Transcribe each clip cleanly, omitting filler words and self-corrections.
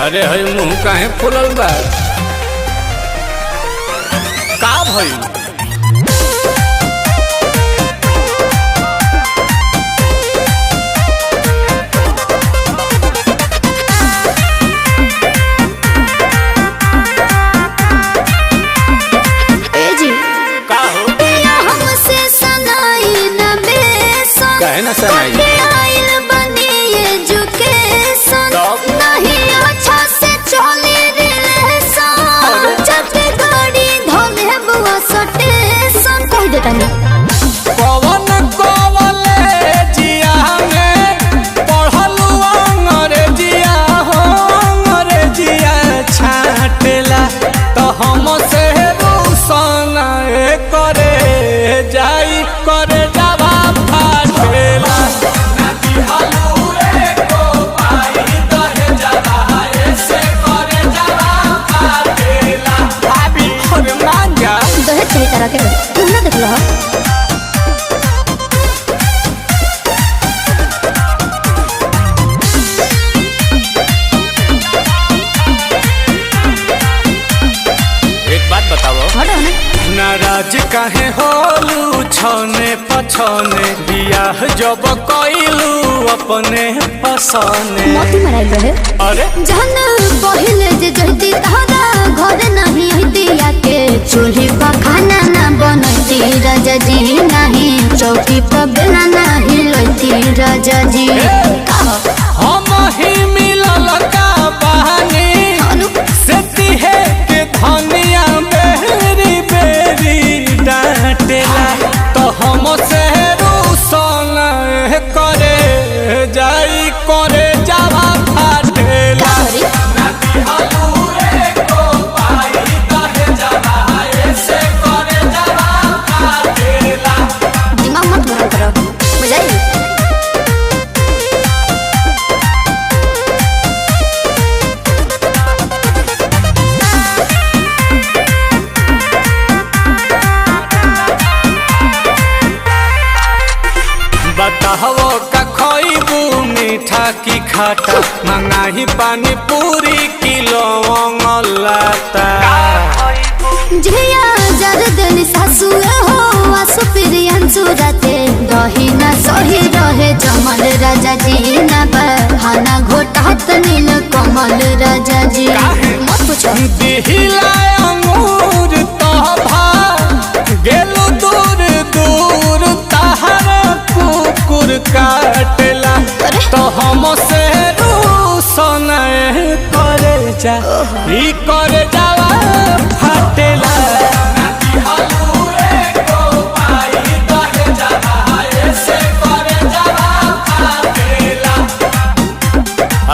अरे हई मुंह काहे फुलल बा? का भइल? ए जी। का हो? पिया हमसे सनाई न बेसन। काहे ना सनाई? कटे आइल बनी एजुकेशन। तब? नहीं अच्छा से चले रिलेशन। जब गाड़ी धोले बुआ सटेशन। कह देता नहीं। कवन कॉलेजिया में पढ़लू अंग्रेजिया हो अंग्रेजिया छाँटेला तो हम से रूसन करे जाई करे जावा फाटेला। भाभी अरे मान जा। दहेज सही तरह के तुम ना देख लो। एक बात बताओ। हटो ना। नाराज काहे होलू छने पछने बियाह जब कइलू अपने पसने। मोती मराइल रहे। अरे जहन पहिले जे जहती तहरा घर नहीं हती आके चूल्ही पर खाना ना बनती राजा जी, नहीं चौकी पर बेला नहीं लोती राजा जी। का हो? हम ही मिलल का बहानी अनु से तिहे के धनिया बेरी बेरी डांटेला तो हम से रूसन करे जाई करे जावा फाटेला। का करी? दिमाग मत गरम करो, बुझाई? बताहो का खइबू मीठा की खाटा मंगाही पानी पूरी किलो लाता। झिया जरदन सासु हो आसु प्रियंसु राते दही ना सही रहे जमल राजा जी, ना बहाना घोटात नील कमल राजा जी। मत पूछो। दिहिला अंगूर तोभा गेलू दूर दूर तहर कुकुर काटेला अरे। तो हम से रूसन करे जा ई करे जावा फाटेला।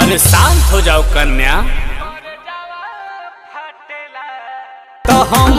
अरे शांत हो जाओ कन्या। तो हम